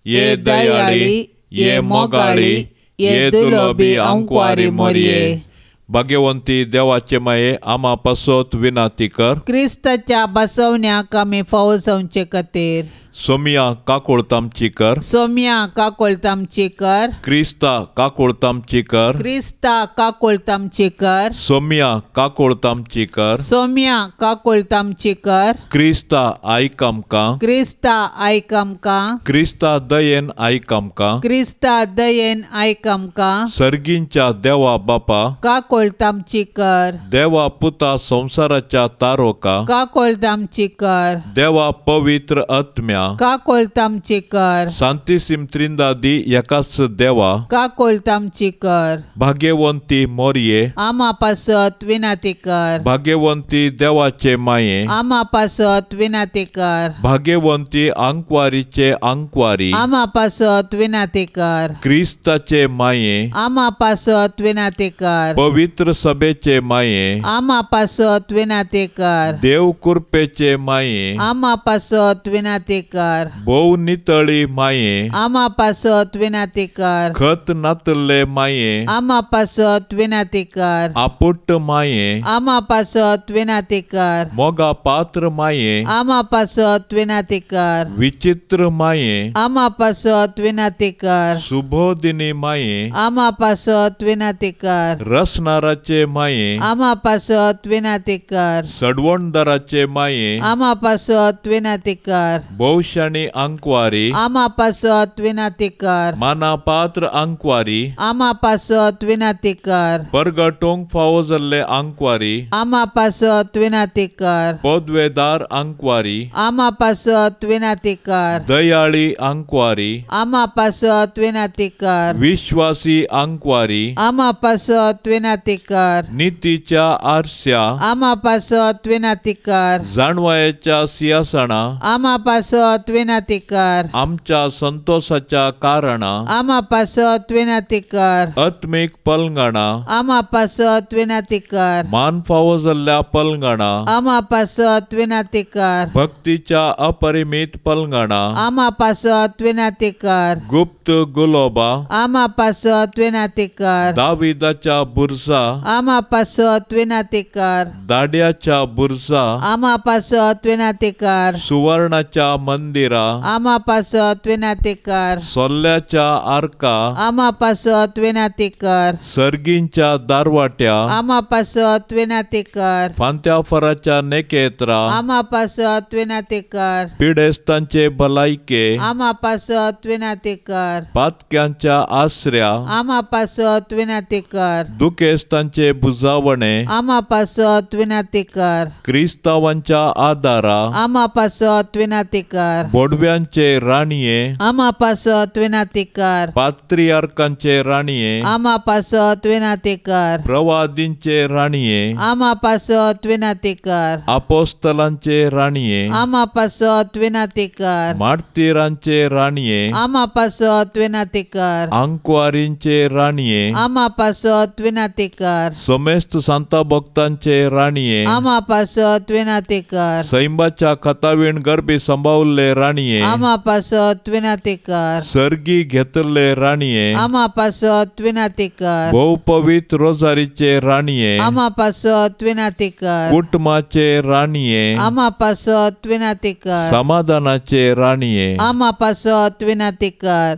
ये दयाळी, ये मोगाळी, ये दुलोबी आंकवारी मोरये, भाग्यवंती देवाचे माये, आमा पासत विनाती कर. क्रिस्ताच्या बसवण्याक आमी फावो जावचे खातीर. सोमिया काकुळतामची कर. सोमिया काकुळतामची कर. क्रिस्ता काकुळतामची कर. क्रिस्ता काकुळतामची कर. सोमिया काकुळतामची कर. सोमिया काकुळतामची कर. क्रिस्ता आयक आमकां. क्रिस्ता आयक आमकां. क्रिस्ता दयेन आयक आमकां. क्रिस्ता दयेन आयक आमकां. सर्गींच्या देवा बापा काकुळतामची कर. देवा पुता संवसाराच्या तारोका काकुळतामची कर. देवा पवित्र आत्म्या सोम्या, काकोळत आमची कर। सांतिसिम त्रिंदादी एकाच देवा, काकोळत आमची कर। भाग्यवंती मोरये, आमा पासत विनाती कर। भाग्यवंती देवाचे माये, आमा पासत विनाती कर। भाग्यवंती आंकवारीचे आंकवारी, आमा पासत विनाती कर। क्रिस्ताचे माये, आमा पासत विनाती कर। पवित्र सभेचे माये, आमा पासत विनाती कर। देव कृपेचे माये, आमा पासत विनाती कर। भोव नितळी माये, आमा पासत विनाती कर। खत नातले माये, आमा पासत विनाती कर। आपुट माये, आमा पासत विनाती कर। मोगा पात्र माये, आमा पासत विनाती कर। विचित्र माये, आमा पासत विनाती कर। सुबोधिनी माये, आमा पासत विनाती कर। रसनाराचे माये, आमा पासत विनाती कर। सडवणदाराचे माये, आमा पासत विनाती कर। भोवशाणी आंकवारी, आमा पासत विनाती कर। मानापात्र आंकवारी, आमा पासत विनाती कर। परगटोंक फावो जाल्ले आंकवारी, आमा पासत विनाती कर। पदवेदार आंकवारी, आमा पासत विनाती कर। दयाळी आंकवारी, आमा पासत विनाती कर। विश्वासी आंकवारी, आमा पासत विनाती कर। नितीच्या आरस्या, आमा पासत विनाती कर। जाणवायेच्या सिंहासना, आमा पासत विनाती कर। आमच्या संतोषाच्या कारणा, आमा पासत विनाती कर। आत्मीक पलंगणा, आमा पासत विनाती कर। मान फावो जाल्ल्या पलंगणा, आमा पासत विनाती कर। भक्तीच्या अपरिमित पलंगणा, आमा पासत विनाती कर। गुप्त गुलोबा, आमा पासत विनाती कर। दाविदाच्या बुरजा, आमा पासत विनाती कर। दाड्याच्या बुरजा, आमा पासत विनाती कर। सुवर्णाच्या मंदिरा, आमा पासत विनाती कर। सोल्ल्याच्या आर्का, आमा पासत विनाती कर। सर्गींच्या दारवाट्या, आमा पासत विनाती कर। फांत्याफराच्या नेकेत्रा, आमा पासत विनाती कर। पिडेस्तांचे भलायके, आमा पासत विनाती कर। पातक्यांच्या आसऱ्या, आमा पासत विनाती कर। दुखेस्तांचे बुजावणे, आमा पासत विनाती कर। क्रिस्तावांच्या आदारा, आमा पासत विनाती कर। बोडव्यांचे राणये, आमा पासत विनाती कर। पात्रियार्कांचे राणये, आमा पासत विनाती कर। प्रवादींचे राणये, आमा पासत विनाती कर। आपोस्तलांचे राणये, आमा पासत विनाती कर। मार्तीरांचे राणये, आमा पासत विनाती कर। आंकवारींचे राणये, आमा पासत विनाती कर। समेस्त सांता भक्तांचे राणये, आमा पासत विनाती कर। सैंबाच्या खतावीण गर्भी संभावल्ले राणये, आमा पासत विनाती कर। सर्गी घेतल्ले राणये, आमा पासत विनाती कर। भोव पवित्र रोजारीचे राणये, आमा पासत विनाती कर। कुटुंबाचे राणये, आमा पासत विनाती कर। समाधानाचे राणये, आमा पासत विनाती कर।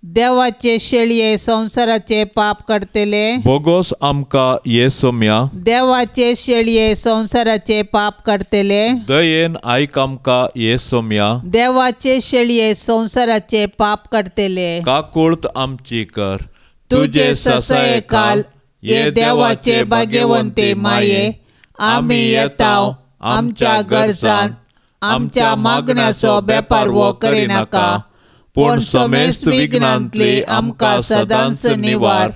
देवाचे शेळये संसाराचे पाप काडतले, बोगोस आमकां ये सोम्या। देवाचे शेळये संसाराचे पाप काडतले, दयेन आयक आमकां ये सोम्या। देवाचे शेळये संसाराचे पाप काडतले, काकुळत आमची कर। तुजे ससायेखाल ये देवाचे भाग्यवंते माये, आमी येताव आमच्या गरजान आमच्या मागण्याचो बेपारवो करिनाका, पूण समेस्त विघ्नांतली आमकां सदांच निवार।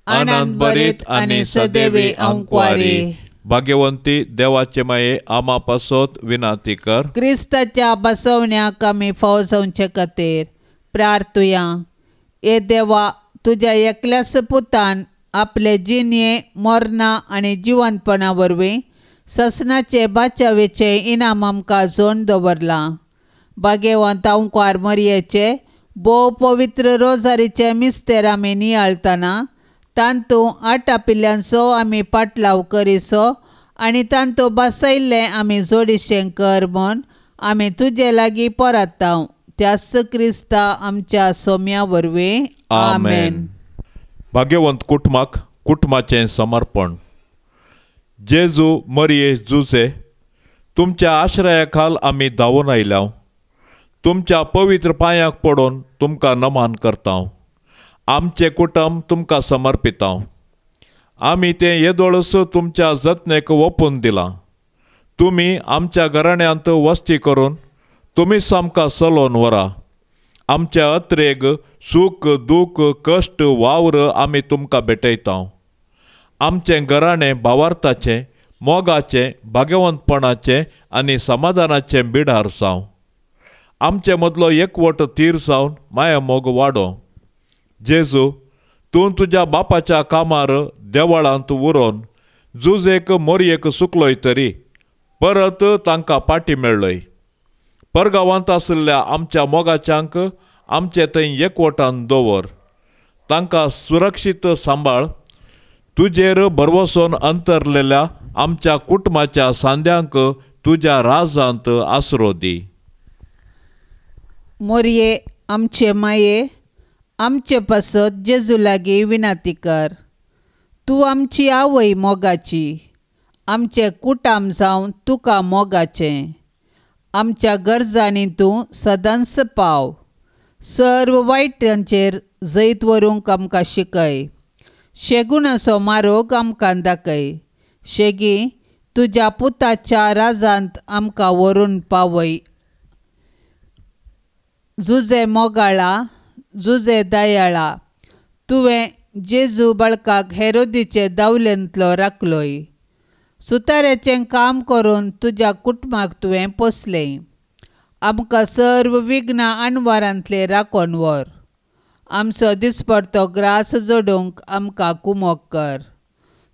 आनंद बरीत आनी सदैवी आंकवारी। भाग्यवंती देवाचे माये, आमा पासत विनाती कर। क्रिस्ताच्या बसवण्याक आमी फावो जावचे खातीर प्रार्थुया। हे देवा, तुज्या एकल्याच पुतान आपले जिणये मरणां आनी जिवनपणा वरवीं ससनाचे बाचावेचें इनाम आमकां जोडून दवरलां। भाग्यवंत आंकवार मरयेचे भोव पवित्र रोजारीचे मिस्तेर आमी नियाळतना तांतूं आटापिल्ल्यांचो आमी पाटलाव करिसो आनी तांतूं बसयल्लें आमी जोडिशें कर म्हूण आमी तुजे लागीं परताव। त्याच क्रिस्ता आमच्या सोम्या वरवीं, आमेन। भाग्यवंत कुटुंबाक कुटुंबाचें समर्पण। जेजू मरिये जुजे, तुमच्या आश्रया खाल आमी धांवून आयल्या। तुमच्या पवित्र पांयांक पडून तुमकां नमन करता। आमचें कुटुंब तुमकां समर्पिता। आमी तें येदोळस तुमच्या जतनेक ओपून दिलां। तुमी आमच्या घराण्यांत वस्ती करून तुमीच आमकां चलोवन व्हरा. आमच्या अत्रेग सूख दूख कश्ट वावर आमी तुमकां भेटयता. आमचें घराणें भावार्थाचें, मोगाचें, भाग्यवंतपणाचें आनी समाधानाचें बिडार जावं. आमचे मदलो एकवट थीर जावन माया मोग वाडो. जेजू, तूं तुज्या बापाच्या कामार देवळांत उरोन जुजेक मोरयेक सुकलोय तरी परत तांकां पाटी मेळ्ळोय. परगांवांत आशिल्ल्या आमच्या मोगाच्यांक आमचे थंय एकवटान दवर, तांकां सुरक्षीत सांबाळ. तुजेर भरवसोन अंतरलेल्या आमच्या कुटुंबाच्या सांद्यांक तुज्या राजांत आसरो दी. मोरये आमचे माये, आमचे पासत जेजू लागीं विनंती कर. तूं आमची आवय मोगाची, आमचें कुटाम जावन तुका मोगाचें. आमच्या गरजांनी तूं सदांच पाव. सर्व वायटांचेर जैत व्हरूंक आमकां शिकय. शेगुणाचो मारोग आमकां दाखय. शेगी तुज्या पुताच्या राजांत आमकां व्हरून पावय. जुजे मोगाळा, जुजे दयाळा, तुवें जेजू बाळकाक हेरोदीचे दावलेंतलो राखलोय. सुताऱ्याचें काम करून तुज्या कुटुंबाक तुवें पोसलें. आमकां सर्व विघ्नां अणवारांतले राखोन व्हर. आमचो दिसपडतो ग्रास जोडूंक आमकां कुमोक कर.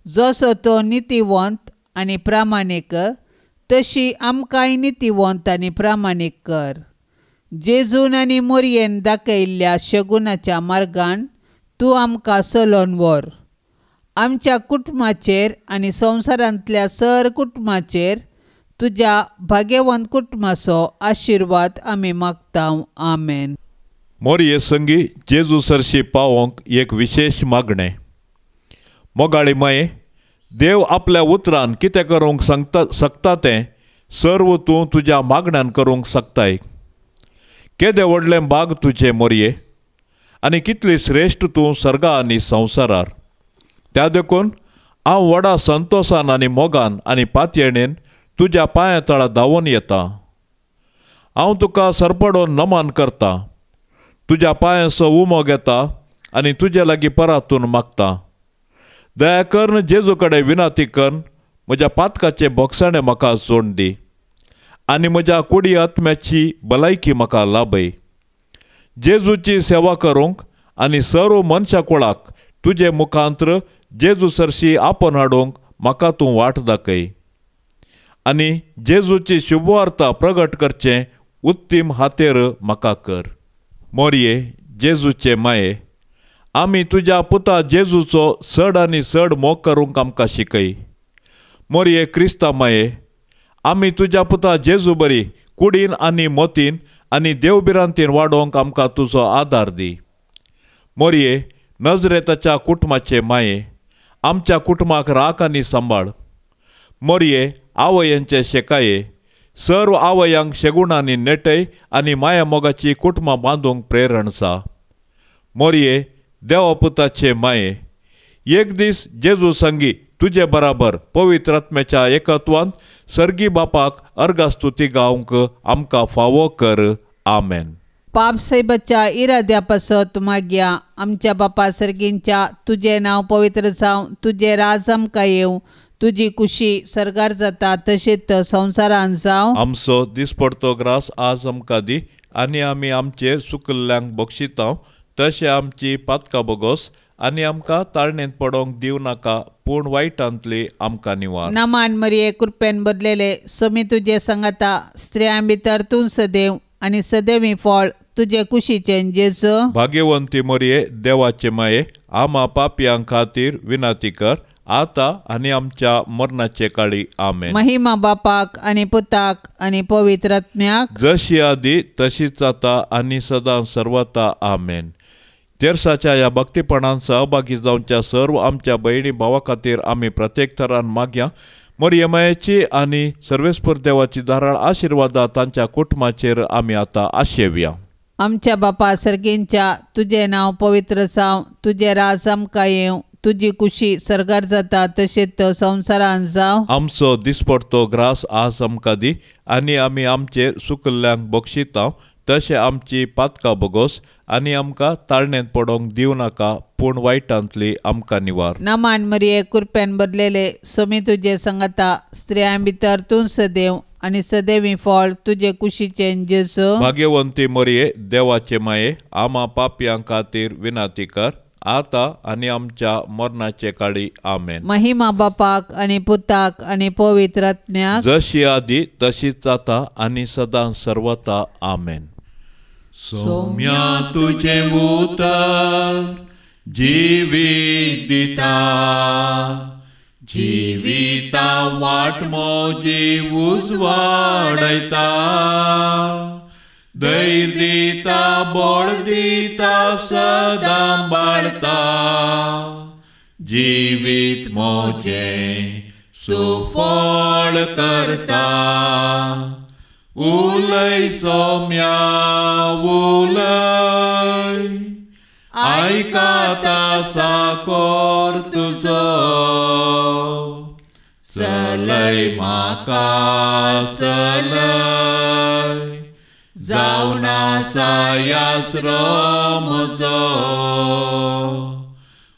जसो तो नितीवंत आनी प्रामाणीक तशी आमकांय नितीवंत आनी प्रामाणीक कर. जेजून आनी मोरयेन दाखयल्ल्या शगुनाच्या मार्गान तूं आमकां चलोवन व्हर. आमच्या कुटुंबाचेर आनी संवसारांतल्या सर कुटुंबाचेर तुज्या भाग्यवंत कुटुंबाचो आशिर्वाद आमी मागता. आमेन. मोरये संगी जेजू सरशी पावोवंक एक विशेश मागणें. मोगाळी माये, देव आपल्या उतरान कितें करूंक सांगता शकता तें सर्व तूं तुज्या मागण्यान करूंक शकताय. केदें व्हडलें बाग तुजें मोरये, आनी कितली श्रेश्ठ तूं सर्गा आनी संवसारार. त्या देखून हांव व्हडा संतोशान आनी मोगान आनी पातयेणेन तुज्या पांया तळा धांवून येता. हांव तुका सरपडोन नमन करता, तुज्या पांयांचो उमो घेता आनी तुजे लागीं परातून मागता. दया करून जेजू कडेन विनंती करून म्हज्या पातकाचे बोगसाणे म्हाका सोड दी आनी म्हज्या कुडी आत्म्याची भलायकी म्हाका लाभय. जेजूची सेवा करूंक आनी सर्व मनशा कुळाक तुजे मुखांत्र जेजू सरशी आपोवन हाडूंक म्हाका तूं वाट दाखय आनी जेजूची शुभवार्ता प्रगट करचें उत्तीम हातेर म्हाका कर. मोरये जेजूचे माये, आमी तुज्या पुता जेजूचो चड आनी चड मोग करूंक आमकां शिकय. मोरये क्रिस्ता माये, आमी तुज्या पुता जेजू बरी कुडीन आनी मोतीन आनी देवभिरांतीन वाडोवंक आमकां तुजो आदार दी. मोरये नजरेताच्या कुटुंबाचे माये, आमच्या कुटुंबाक राख आनी सांबाळ. मोरये आवयांचे शेकाये, सर्व आवयांक शेगुणांनी नेटय आनी माया मोगाची कुटुंबां बांदूंक प्रेरण सा. मोरये देवापुताचे माये, एक दीस जेजू संगी तुजे बराबर पवित्र आत्म्याच्या एकत्वान सर्गी बापाक अर्गास्तुती गावंक आमकां फावो कर. आमेन. पाप साहेबाच्या इराद्या पासत मागया. आमच्या बापा सर्गींच्या, तुजें नांव पवित्र जावं, तुजें राज आमकां येवं, तुजी कुशी सर्गार जाता तशीच संवसारान जावं. आमचो दिसपडतो ग्रास आज आमकां दी आनी आमी आमचेर सुकल्ल्यांक बक्षिता तशें आमची पातकां बोगोस आनी आमकां ताळणेंत पडोवंक दिवं नाका, पूण वायटांतली आमकां निवार. नमान मरिये, कृपेन बदलेले, सोमी तुजे संगता, स्त्रियां भितर तूं सदैव आनी सदैवी फळ तुजे कुशीचें जेजू. भाग्यवंती मरिये, देवाचे माये, आमा पापयां खातीर विनंती कर आतां आनी आमच्या मरणाचे काळी. आमेन. महिमा बापाक आनी पुताक आनी पवित्र आत्म्याक, जशी आदी तशीच आतां आनी सदां सर्वता. आमेन. तेरसाच्या ह्या भक्तीपणान सहभागी जावच्या सर्व आमच्या भयणी भावा खातीर आमी प्रत्येक थरान मागया. मरिये मायेची आनी सर्वेस्पर देवाची धाराळ आशिर्वादा तांच्या कुटुंबाचेर आमी आतां आशेवया. आमच्या बापा सर्गींच्या, तुजें नांव पवित्र जावं, तुजें राज आमकां येवं, तुजी कुशी सरकार जाता तशेंच संवसारान जावं. आमचो दिसपडतो ग्रास आज आमकां दी आनी आमी आमचेर सुकल्ल्यांक बक्षिता तशें आमची पातकां बोगोस आनी आमकां ताळणेंत पडोवंक दिवं नाका पूण वायटांतली आमकां निवार. नमान मरिये कृपेन भरलेले सोमी तुजे संगता स्त्रियां भितर तूं सदैव आनी सदैवी फळ तुजे कुशीचें जेजू. भाग्यवंती मरिये देवाचे माये आमा पापयां खातीर विनंती कर आतां आनी आमच्या मरणाचे काळी. आमेन. महिमा बापाक आनी पुताक आनी पवित्र आत्म्याक जशी आदी तशीच आतां आनी सदां सर्वता. आमेन. सोम्या तुजें उतर जिवीत दिता जिविता वाट मोजी उजवाडयता धैर्य दिता बळ दिता सदां बाळता जिवीत मोजें सुफळ करता. उलय सोम्या उलय आयकता साकोर तुजो चलय म्हाका चलय जावन आसा आसरो म्हजो.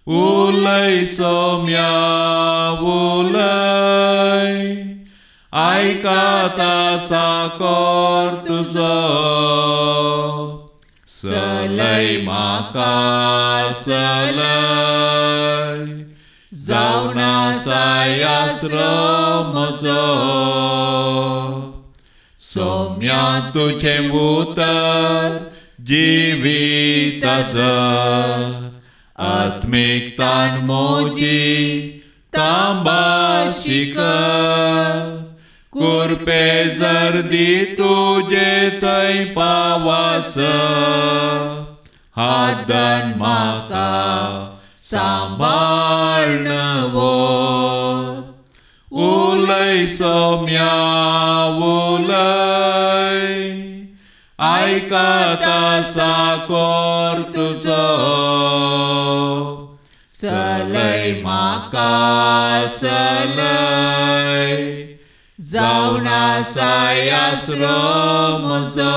उलय सोम्या उलय आयकता साकोर तुजो चलय म्हाका चलय जावन आसा आसरो म्हजो. सोम्या तुजें उतर जिविताचो आत्मीक ताण मोजी तांबा शिकर कुरपे जर्दी तुजे थंय पावास हातन म्हाका सांबाळ्ण व्हर. उलय सोम्या उलय आयकता साकोर तुजो चलय म्हाका चलय जावन आसा आसरो म्हजो.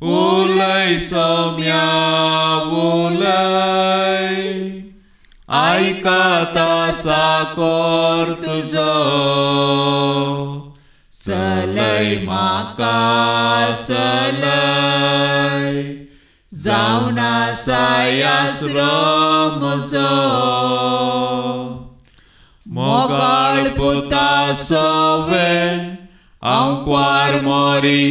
उलय सोम्या उलय आयकता साकोर तुजो चलय म्हाका चलय जावन आसा आसरो म्हजो. मोगाळ पुता सोवे आंकवार मोरी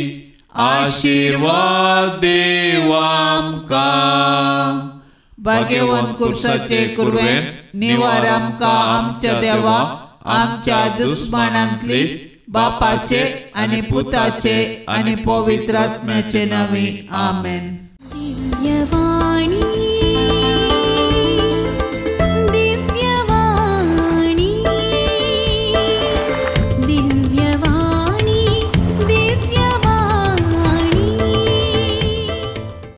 आशिर्वाद देव आमकां. भाग्यवंत कुर्साचे कुरवेन निवार आमकां आमच्या देवा आमच्या दुस्मानांतली बापाचे आनी पुताचे आनी पवित्र आत्म्याचे नांवी. आमेन.